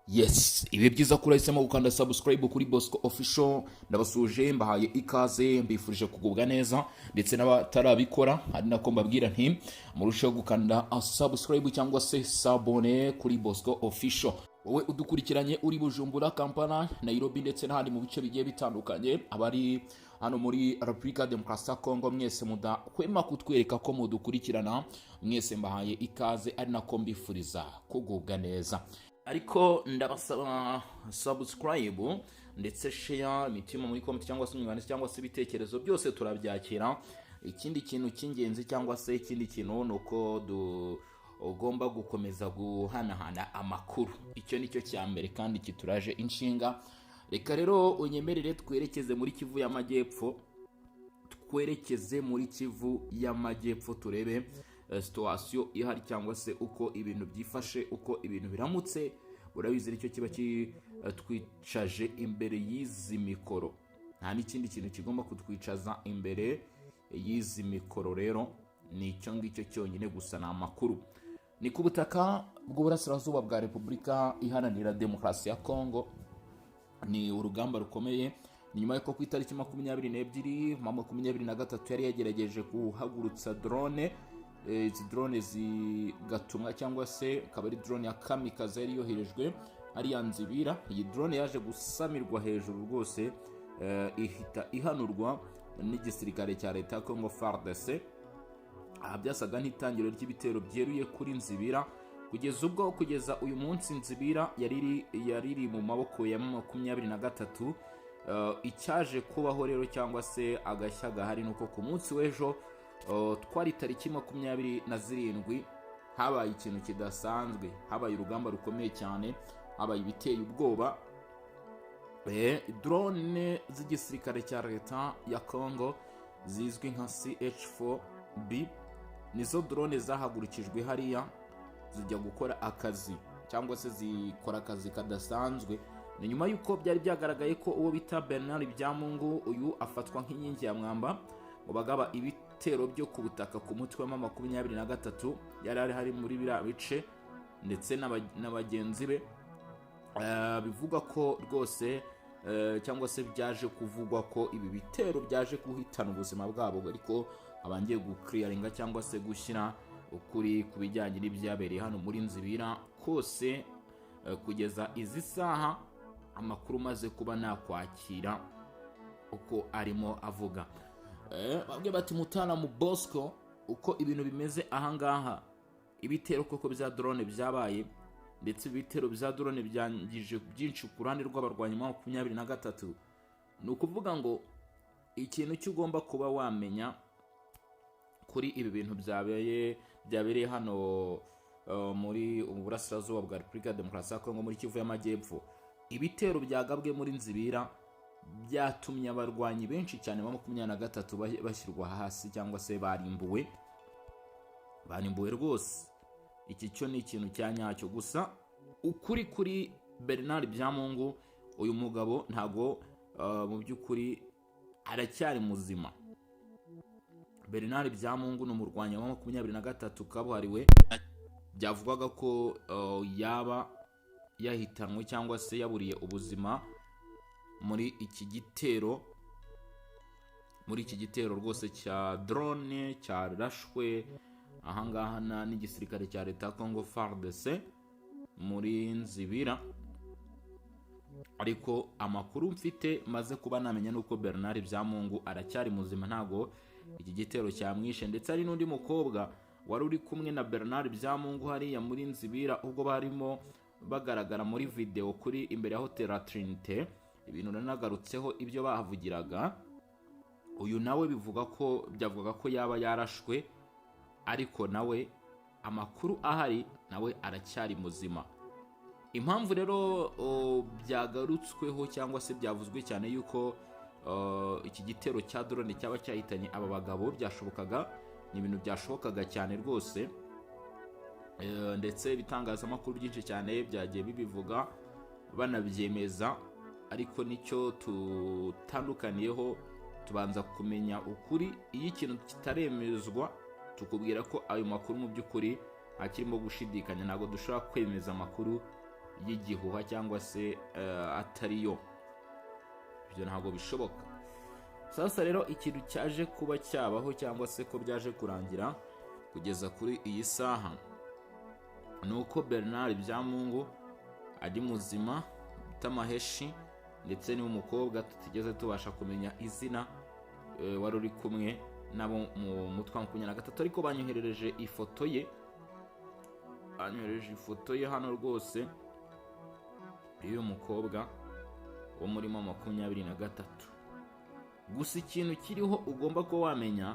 Yes, ibi byiza ko urahisemo gukanda subscribe kuri Bosco Official. Ndabasuje, mbahaye ikaze, mbifurije kugubwa neza, ndetse n'abatarabikora ari nako mbabwira nti murusheho gukanda subscribe cyangwa se s'abonner kuri Bosco Official. Wowe udukurikiranye uri Bujumbura, Kampala, Nairobi ndetse n'ahandi mu bice bigiye bitandukanye, abari hano muri Repubulika Demokarasi ya Kongo, mwese mudahwema kutwereka ko mudukurikirana, mwese mbahaye ikaze, ari nako mbifuriza kugubwa neza. Ariko ndabasaba subscribe ndetse share, imitima muri comment cyangwa se inyunganizi cyangwa se ibitekerezo, byose turabyakira. Ikindi kintu cy'ingenzi cyangwa se ikindi kintu ni uko ugomba gukomeza guhanahana amakuru. Icyo ni cyo cya mbere kandi kituraje inshinga. Reka rero unyemerere twerekeze muri Kivu y'Amajyepfo, twerekeze muri Kivu y'Amajyepfo, turebe situation ihari cyangwa se uko ibintu byifashe, uko ibintu biramutse. Urabizi, nicyo kiba kitwicaje imbere y'izi mikoro, nta n'ikindi kintu kigomba kutwicaza imbere y'izi mikoro. Rero ni icyo ngicyo cyonyine gusa, ni amakuru. Ni ku butaka bw'uburasirazuba bwa Repubulika Iharanira Demokarasi ya Kongo. Ni urugamba rukomeye. Ni nyuma y'uko ku itariki 22, M23 yari yagerageje guhagurutsa drone. Izi drone zigatumwa cyangwa se akaba ari drone ya kamikaze yari yoherejwe ariya Nzibira. Iyi drone yaje gusamirwa hejuru rwose, ihita ihanurwa n'igisirikare cya leta ya Congo, FARDC. Aha byasaga nk'itangiriro ry'ibitero byeruye kuri Nzibira, kugeza ubwo kugeza uyu munsi Nzibira yari iri mu maboko ya 23. Icyaje kubaho rero cyangwa se agashya gahari ni uko ku munsi w'ejo, twari tariki 27, habaye ikintu kidasanzwe, habaye urugamba rukomeye cyane, habaye ibiteye ubwoba. Drone z'igisirikare cya leta ya Congo zizwi nka CH4B nizo drone zahagurukijwe hariya, zijya gukora akazi cyangwa se zikora akazi kadasanzwe. Ni nyuma y'uko byari byagaragaye ko uwo bita Bernard Byamungu, uyu afatwa nk'inkingi ya mwamba mu bagaba ibitero byo ku butaka ku mutwe wa 23, yari ari hari muri biriya bice ndetse na bagenzi be. Bivugwa ko rwose, cyangwa se byaje kuvugwa ko ibi bitero byaje guhitana ubuzima bwabo, ariko abangiye gukiriyaringa cyangwa se gushyira ukuri ku bijyanye n'ibyabereye hano muri Nzibira kose. Kugeza izi saha, amakuru maze kuba nakwakira uko arimo avuga, bamwe bati: "Mutaramu Bosco, uko ibintu bimeze ahangaha, ibitero koko bya drone byabaye, ndetse ibitero bya drone byangije byinshi ku ruhande rw'abarwanyi 23." Ni ukuvuga ngo ikintu cyo ugomba kuba wamenya kuri ibi bintu byabereye hano muri ubu burasirazuba bwa Repubulika ya Demokarasi ya Kongo, muri Kivu y'Amajyepfo, ibitero byagabwe muri Nzibira byatumye abarwanyi benshi cyane ba 23 bashyirwa hasi cyangwa se barimbuwe, barimbuwe rwose. Iki cyo ni ikintu cya nyacyo. Gusa ukuri kuri Bernard Byamungu, uyu mugabo ntago mu by'ukuri aracyari muzima. Bernard Byamungu ni umurwanyi wa 23 kabuhariwe, byavugwaga ko yaba yahitanwe cyangwa se yaburiye ubuzima muri iki gitero rwose cya drone cyarashwe ahangaha n'igisirikare cya leta ya Congo, FARDC, muri Nzibira. Ariko amakuru mfite maze kuba namenya nuko Bernard Byamungu aracyari muzima, ntago iki gitero cyamwishe. Ndetse hari n'undi mukobwa wari uri kumwe na Bernard Byamungu hariya muri Nzibira, ubwo barimo bagaragara muri video kuri imbere ya Hotel La Trinité, ibintu nanagarutseho ibyo bahavugiraga. Uyu nawe bivuga ko byavugaga ko yaba yarashwe, ariko nawe amakuru ahari nawe aracyari muzima. Impamvu rero byagarutsweho cyangwa se byavuzwe cyane yuko iki gitero cya drone cyaba cyahitanye aba bagabo, byashobokaga, ni ibintu byashobokaga cyane rwose. Ndetse ibitangazamakuru byinshi cyane byagiye bibivuga banabyemeza, ariko nicyo tutandukaniyeho, tubanza kumenya ukuri. Iyo ikintu kitaremezwa, tukubwira ko ayo makuru mu by'ukuri akirimo gushidikanya. Ntabwo dushobora kwemeza amakuru. y'igihuha cyangwa se atariyo. Ibyo ntabwo bishoboka. Sasa rero ikintu cyaje kuba cyabaho cyangwa se ko byaje kurangira kugeza kuri iyi saha ni uko Bernard Byamungu ari muzima utamaheshi, ndetse n'umukobwa tutigeze tubasha kumenya izina, wari uri kumwe nabo mu mutwe wa 23, ariko banyoherereje ifoto ye, banyoherereje ifoto ye hano rwose y'uyu mukobwa wo muri 23. Gusa ikintu kiriho ugomba kuba wamenya,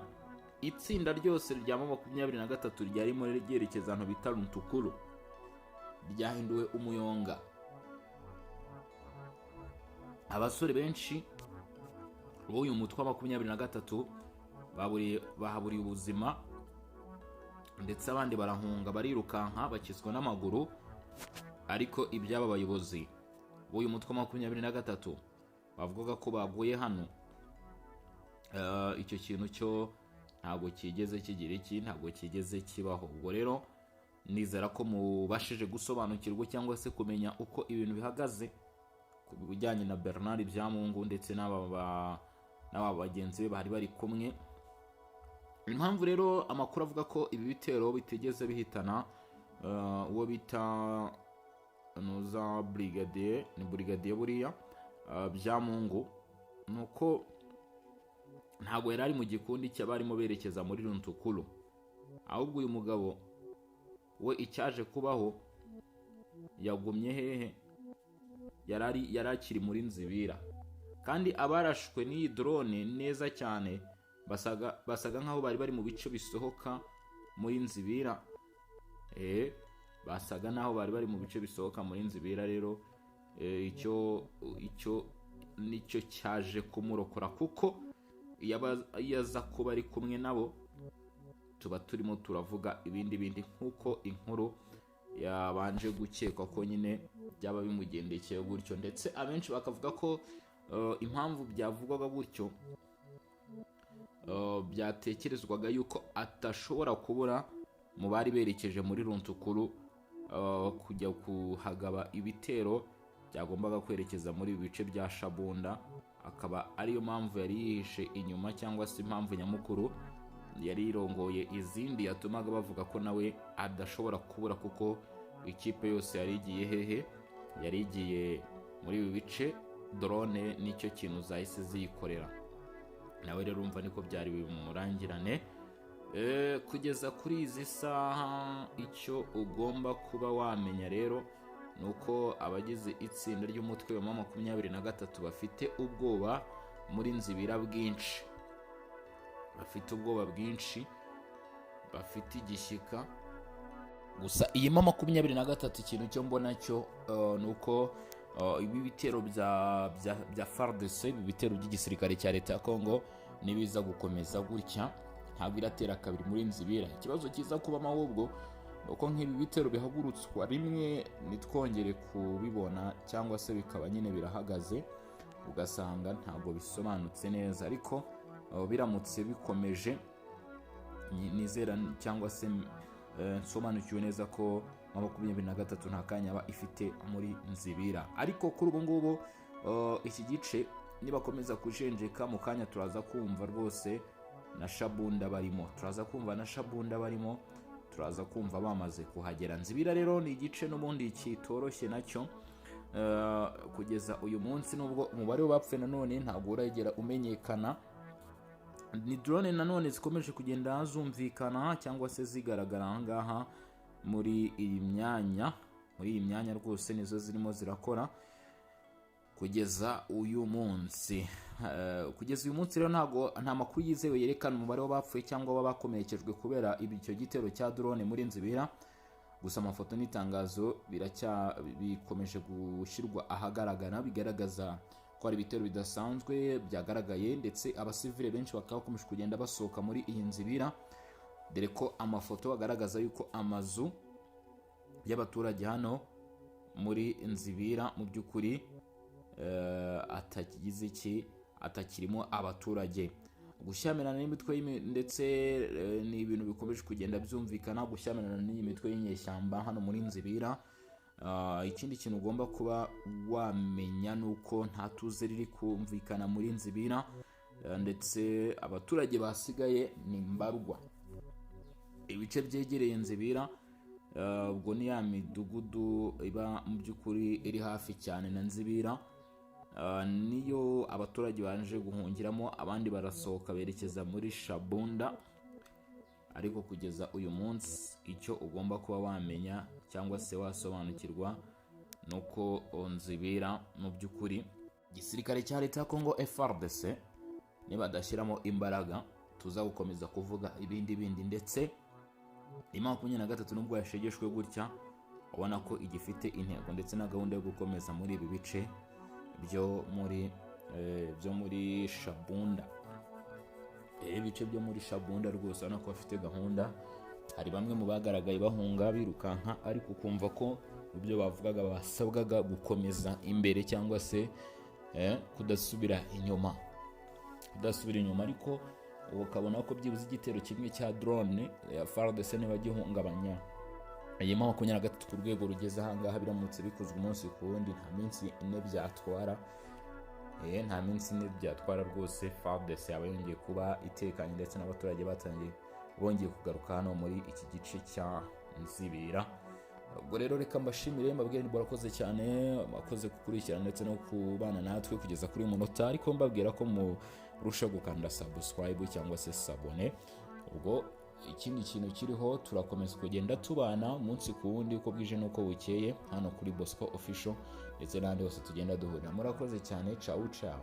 itsinda ryose rya 23 ryarimo ryerekeza ahantu bita Runtukuru ryahinduwe umuyonga. Abasore benshi b'uyu mutwe wa 23 bahaburiye ubuzima, ndetse abandi barahunga barirukanka bakizwa n'amaguru. Ariko iby'aba bayobozi b'uyu mutwe wa 23 bavugaga ko baguye hano, icyo kintu cyo ntabwo kigeze kigira iki, ntabwo kigeze kibaho. Ubwo rero nizera ko mubashije gusobanukirwa cyangwa se kumenya uko ibintu bihagaze ku bijyanye na Bernard Byamungu ndetse n'aba bagenzi be bari bari kumwe. Impamvu rero amakuru avuga ko ibi bitero bitigeze bihitana uwo bita nuza brigadier, ni brigadier buriya Byamungu, nuko ntabwo yari ari mu gikundi cy'abarimo berekeza muri Runtukuru, ahubwo uyu mugabo we icyaje kubaho yagumye hehe, yari akiri muri Nzibira. Kandi abarashwe n'iyi drone neza cyane basaga nkaho bari bari mu bice bisohoka muri Nzibira, basaga naho bari bari mu bice bisohoka muri Nzibira. Rero icyo nicyo cyaje kumurokora, kuko iyo aza kuba ari kumwe nabo tuba turimo turavuga ibindi bindi, nk'uko inkuru yabanje gukekwa ko nyine byaba bimugendekeye gutyo. Ndetse abenshi bakavuga ko impamvu byavugwaga gutyo, byatekerezwaga yuko atashobora kubura mu bari berekeje muri Runtukuru kujya kuhagaba ibitero byagombaga kwerekeza muri ibi bice bya Shabunda, akaba ariyo mpamvu yari yihishe inyuma, cyangwa se impamvu nyamukuru yari irongoye izindi yatumaga bavuga ko nawe adashobora kubura, kuko ikipe yose yari igiye hehe, yari igiye muri ibi bice. Drone nicyo kintu zahise ziyikorera nawe rero urumva niko byari bimurangirane. Kugeza kuri izi saha icyo ugomba kuba wamenya rero ni uko abagize itsinda ry'umutwe wa 23 bafite ubwoba muri Nzibira bwinshi, bafite ubwoba bwinshi, bafite igishyika. Gusa iyi 23 ikintu cyo mbona cyo ni uko ibi bitero bya FARDC, ibi bitero by'igisirikare cya leta ya Kongo nibiza gukomeza gutya ntabwo iratera kabiri muri Nzibira. Ikibazo kiza kubamo ahubwo uko nk'ibi bitero bihagurutswa rimwe nitwongere kubibona, cyangwa se bikaba nyine birahagaze ugasanga ntabwo bisobanutse neza. Ariko biramutse bikomeje nizera cyangwa se nsobanukiwe neza ko 23 nta kanya aba ifite muri Nzibira. Ariko kuri ubu ngubu iki gice nibakomeza kujenjeka mu kanya turaza kumva rwose na Shabunda barimo, turaza kumva na Shabunda barimo, turaza kumva bamaze kuhagera. Nzibira rero ni igice n'ubundi kitoroshye nacyo kugeza uyu munsi, nubwo umubare w'abapfuye nanone ntabwo uragera umenyekana. Ni drone nanone zikomeje kugenda zumvikana cyangwa se zigaragara aha ngaha muri iyi myanya, muri iyi myanya rwose nizo zirimo zirakora kugeza uyu munsi. Kugeza uyu munsi rero ntabwo nta makuru yizewe yerekana umubare w'abapfuye cyangwa w'abakomerekejwe kubera icyo gitero cya drone muri Nzibira. Gusa amafoto n'itangazo bikomeje gushyirwa ahagaragara, bigaragaza ko hari ibitero bidasanzwe byagaragaye, ndetse abasivile benshi bakaba bakomeje kugenda basohoka muri iyi Nzibira, dore ko amafoto agaragaza yuko amazu y'abaturage hano muri Nzibira mu by'ukuri atakigize iki, atakirimo abaturage. Gushyamirana n'imitwe ndetse ni ibintu bikomeje kugenda byumvikana, gushyamirana n'iyi mitwe y'inyeshyamba hano muri Nzibira Ikindi kintu ugomba kuba wamenya ni uko nta tuze riri kumvikana muri Nzibira, ndetse abaturage basigaye ni mbarwa. Ibice byegereye Nzibira, ubwo ni ya midugudu iba mu by'ukuri iri hafi cyane na Nzibira, niyo abaturage baje guhungiramo, abandi barasohoka berekeza muri Shabunda. Ariko kugeza uyu munsi, icyo ugomba kuba wamenya cyangwa se wasobanukirwa ni uko Nzibira mu by'ukuri igisirikare cya leta ya Congo FARDC nibadashyiramo imbaraga, tuza gukomeza kuvuga ibindi bindi. Ndetse M23, nubwo yashegeshwe gutya, ubona ko igifite intego ndetse na gahunda yo gukomeza muri ibi bice byo muri Shabunda. Ibice byo muri Shabunda rwose urabona ko bafite gahunda. Hari bamwe mu bagaragaye bahunga birukanka, ariko ukumva ko mu byo bavugaga basabwaga gukomeza imbere cyangwa se kudasubira inyuma, kudasubira inyuma. Ariko ukabona ko byibuze igitero kimwe cya drone ya FARDC niba gihungabanya iyi M23 ku rwego rugeze ahangaha, biramutse bikozwe umunsi ku wundi, nta minsi 4 byatwara, nta minsi 4 byatwara rwose, FARDC yaba yongeye kuba itekanye, ndetse n'abaturage batangiye bongeye kugaruka hano muri iki gice cya Nzibira. Ubwo rero reka mbashimire, mbabwire murakoze cyane, mwakoze gukurikirana ndetse no kubana natwe kugeza kuri uyu munota, ariko mbabwira ko murusha gukanda subscribe cyangwa se s'abonner. Ubwo ikindi kintu kiriho, turakomeza kugenda tubana umunsi ku wundi, uko bwije n'uko bukeye, hano kuri Bosco Official ndetse n'ahandi hose tugenda duhurira. Murakoze cyane, ciao ciao.